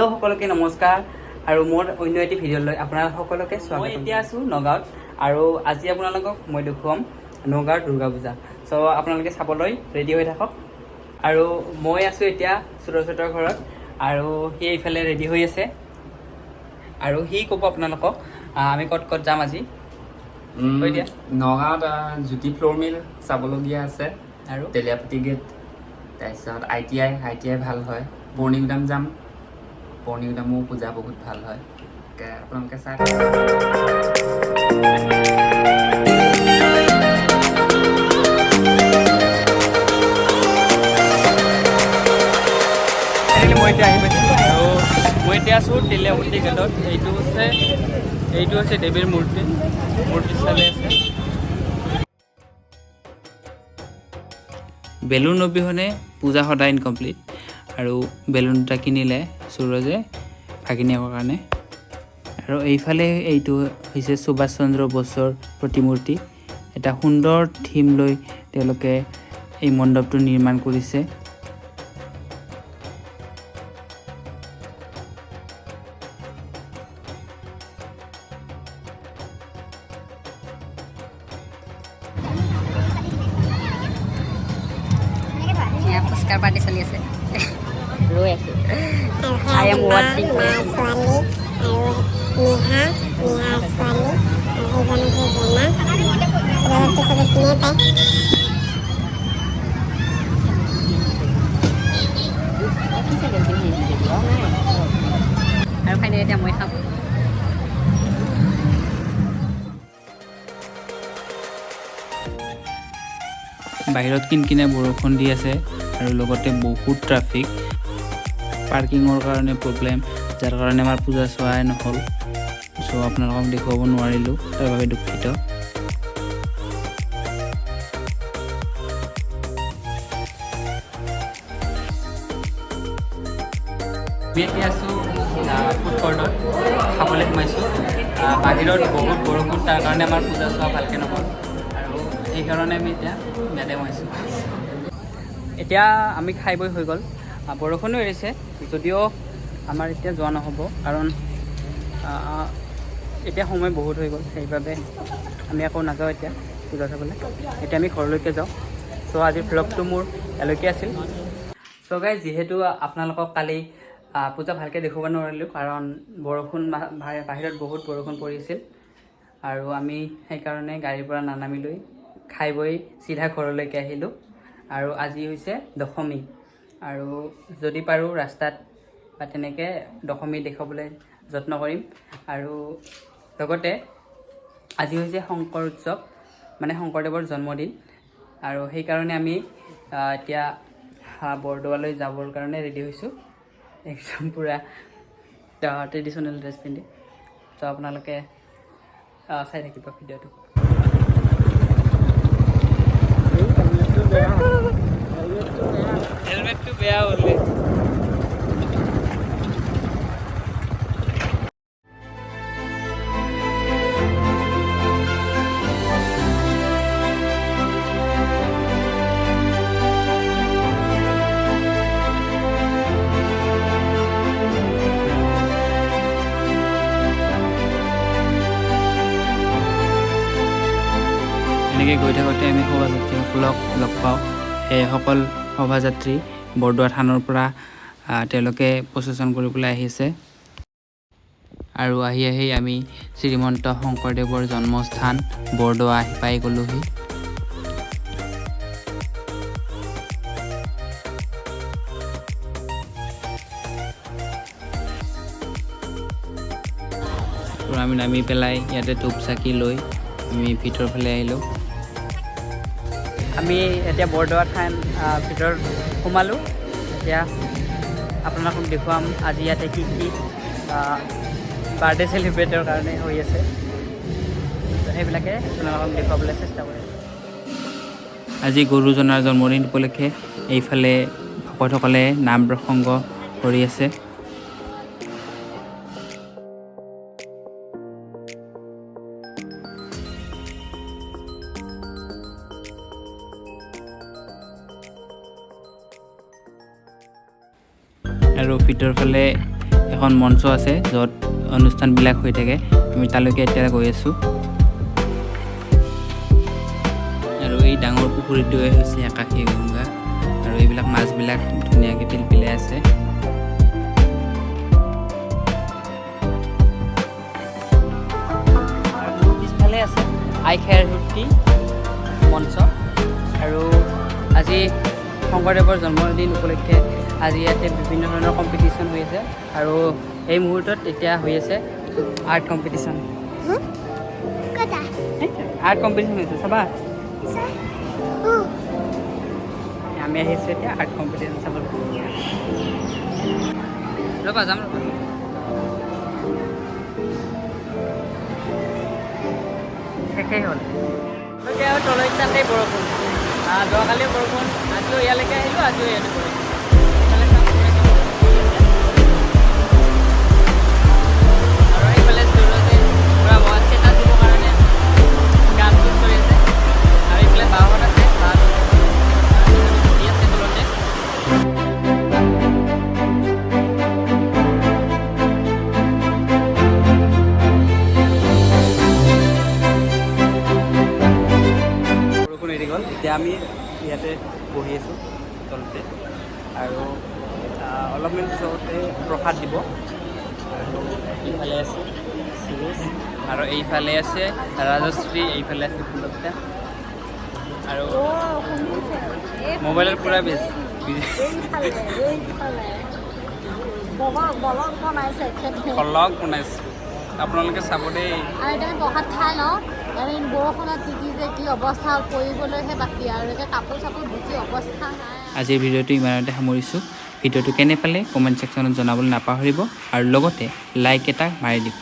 Hello' সকলোকে নমস্কাৰ আৰু মোৰ অন্য এটি ভিডিঅ'লৈ আপোনালোক সকলোকে স্বাগতম। মই এতিয়া আছোঁ নগাঁৱত আৰু আজি আপোনালোকক মই দেখুৱাম নগাঁৱৰ দুৰ্গা পূজা। চ' আপোনালোকে চাবলৈ ৰেডি হৈ থাকক। আৰু মই আছোঁ এতিয়া সুৰজহঁতৰ ঘৰত আৰু সি এইফালে ৰেডি হৈ আছে আৰু সি ক'ব আপোনালোকক আমি ক'ত ক'ত যাম আজি। কৈ দিয়া। নগাঁৱত জ্যোতি ফ্ল'ৰ মিল চাবলগীয়া আছে। আৰু তেলিয়াপতি গেট, তাৰপিছত I T I. I T I ভাল হয়। পুৰণিগুদাম যাম, পুৰণিগুদামো পূজা বহুত ভাল হয়। গতিকে আপোনালোকে চাই থাকক। Finally মই এতিয়া আহি পাইছোঁ আৰু মই এতিয়া আছোঁ তেলিয়াপতি গেটত। এইটো হৈছে দেৱীৰ মূৰ্তি, মূৰ্তি চালে আছে। বেলুন অবিহনে পূজা সদায় ইনকমপ্লিট। আৰু বেলুন দুটা কিনিলে সুৰজে ভাগিনীয়েকৰ কাৰণে। আৰু এইফালে এইটো হৈছে সুভাষ চন্দ্ৰ বসুৰ প্ৰতিমূৰ্তি। এটা সুন্দৰ থিম লৈ তেওঁলোকে এই মণ্ডপটো নিৰ্মাণ কৰিছে। ইয়াত ফুচকাৰ পাৰ্টি চলি আছে, ৰৈ আছো। I am watching. মাৰ ছোৱালী আৰু নেহা, নেহাৰ ছোৱালী আৰু সেইজন হৈছে জেনা। সুৰজকতো চবে চিনিয়ে পায়। কি চেণ্ডেল পিন্ধি আহিছে? আৰু ফাইনেলি এতিয়া মই খাম। বাহিৰত কিনকিনে বৰষুণ দি আছে আৰু লগতে বহুত ট্ৰাফিক, পাৰ্কিঙৰ কাৰণে প্ৰব্লেম, যাৰ কাৰণে আমাৰ পূজা চোৱাই নহ'ল। চ' আপোনালোকক দেখুৱাব নোৱাৰিলোঁ, তাৰ বাবে দুখিত। আমি এতিয়া আছোঁ ফুড কৰ্টত, খাবলৈ সোমাইছোঁ। বাহিৰত বহুত বৰষুণ, তাৰ কাৰণে আমাৰ পূজা চোৱা ভালকৈ নহ'ল আৰু সেইকাৰণে আমি এতিয়া ইয়াতে সোমাইছোঁ। এতিয়া আমি খাই বৈ হৈ গ'ল। বৰষুণো এৰিছে যদিও আমাৰ এতিয়া যোৱা নহ'ব, কাৰণ এতিয়া সময় বহুত হৈ গ'ল। সেইবাবে আমি আকৌ নাযাওঁ এতিয়া পূজা চাবলৈ, এতিয়া আমি ঘৰলৈকে যাওঁ। চ' আজিৰ ভ্লগটো মোৰ ইয়ালৈকে আছিল। চ' গাইজ, যিহেতু আপোনালোকক কালি পূজা ভালকৈ দেখুৱাব নোৱাৰিলোঁ, কাৰণ বৰষুণ, বাহিৰত বহুত বৰষুণ পৰিছিল আৰু আমি সেইকাৰণে গাড়ীৰ পৰা নানামিলৈ খাই বৈ চিধা ঘৰলৈকে আহিলোঁ। আৰু আজি হৈছে দশমী আৰু যদি পাৰোঁ ৰাস্তাত বা তেনেকৈ দশমী দেখুৱাবলৈ যত্ন কৰিম। আৰু লগতে আজি হৈছে শংকৰ উৎসৱ, মানে শংকৰদেৱৰ জন্মদিন আৰু সেইকাৰণে আমি এতিয়া বৰদোৱালৈ যাবৰ কাৰণে ৰেডি হৈছোঁ, একদম পূৰা ট্ৰেডিশ্যনেল ড্ৰেছ পিন্ধি। ত' আপোনালোকে চাই থাকিব ভিডিঅ'টো। হেলমেটটো বেয়া হ'লে। এনেকৈ গৈ থাকোঁতে আমি শোভাযাত্ৰীসকলক লগ পাওঁ। সেইসকল শোভাযাত্ৰী বৰদোৱা থানৰ পৰা তেওঁলোকে প্ৰচেছন কৰিবলৈ আহিছে। আৰু আহি আহি আমি শ্ৰীমন্ত শংকৰদেৱৰ জন্মস্থান বৰদোৱা আহি পাই গ'লোহি। পৰা আমি নামি পেলাই ইয়াতে ধূপ চাকি লৈ আমি ভিতৰৰ ফালে আহিলোঁ। আমি এতিয়া বৰদোৱা থান ভিতৰত সোমালোঁ। এতিয়া আপোনালোকক দেখুৱাম আজি ইয়াতে কি কি বাৰ্থডে চেলিব্ৰেটৰ কাৰণে হৈ আছে। তো সেইবিলাকে আপোনালোকক দেখুৱাবলৈ চেষ্টা কৰিম। আজি গুৰুজনাৰ জন্মদিন উপলক্ষে এইফালে ভকতসকলে নাম প্ৰসংগ কৰি আছে। আৰু ভিতৰ ফালে এখন মঞ্চ আছে য'ত অনুষ্ঠানবিলাক হৈ থাকে। আমি তালৈকে এতিয়া গৈ আছোঁ। আৰু এই ডাঙৰ পুখুৰীটোৱে হৈছে আকাশী গংগা আৰু এইবিলাক মাছবিলাক ধুনীয়াকৈ পিলপিলাই আছে। আৰু মোৰ পিছফালে আছে আই খেৰসূতী মঞ্চ। আৰু আজি শংকৰদেৱৰ জন্মদিন উপলক্ষে আজি ইয়াতে বিভিন্ন ধৰণৰ কম্পিটিশ্যন হৈ আছে আৰু এই মুহূৰ্তত এতিয়া হৈ আছে আৰ্ট কম্পিটিশ্যন। আৰ্ট কম্পিটিশ্যন হৈছে, চাবা। আমি আহিছোঁ এতিয়া আৰ্ট কম্পিটিশ্যন চাবলৈ। ৰ'বা, যাম, ৰ'বা। শেষেই হ'ল এতিয়া। আৰু তলৈত তাতেই বৰষুণ। যোৱাকালিও বৰষুণ, আজিও ইয়ালৈকে আহিলোঁ, আজিও ইয়াতে বৰষুণ। এইফালে চাওক, পুৰা বৰষুণ পৰি আছে। আৰু এইফালে সূৰজে পুৰা ষ্টেটাছ দিবৰ কাৰণে গান চুজ কৰি আছে। আৰু এইফালে বাহঁত আছে, বাহঁত বহি আছে তলতে। বৰষুণ এৰি গ'ল। এতিয়া আমি ইয়াতে বহি আছোঁ তলতে আৰু অলপমান পিছতে প্ৰসাদ দিব। আৰু এইফালে আছে সুৰেশ আৰু এইফালে আছে ৰাজশ্ৰী, এইফালে আছে পুলকদা আৰু মোবাইলৰ পুৰা বেছ। ভ্লগ বনাইছে, আপোনালোকে চাব দেই। আৰু এতিয়া আমি প্ৰসাদ খাই লওঁ। আৰু এই বৰষুণত তিতি যে কি অৱস্থা, পৰিবলৈহে বাকী আৰু এতিয়া কাপোৰ চাপোৰ ভিজি অৱস্থা নাই। আজিৰ ভিডিঅ'টো ইমানতে সামৰিছোঁ। ভিডিঅ'টো কেনে পালে কমেণ্ট ছেকশ্যনত জনাবলৈ নাপাহৰিব আৰু লগতে লাইক এটা মাৰি দিব।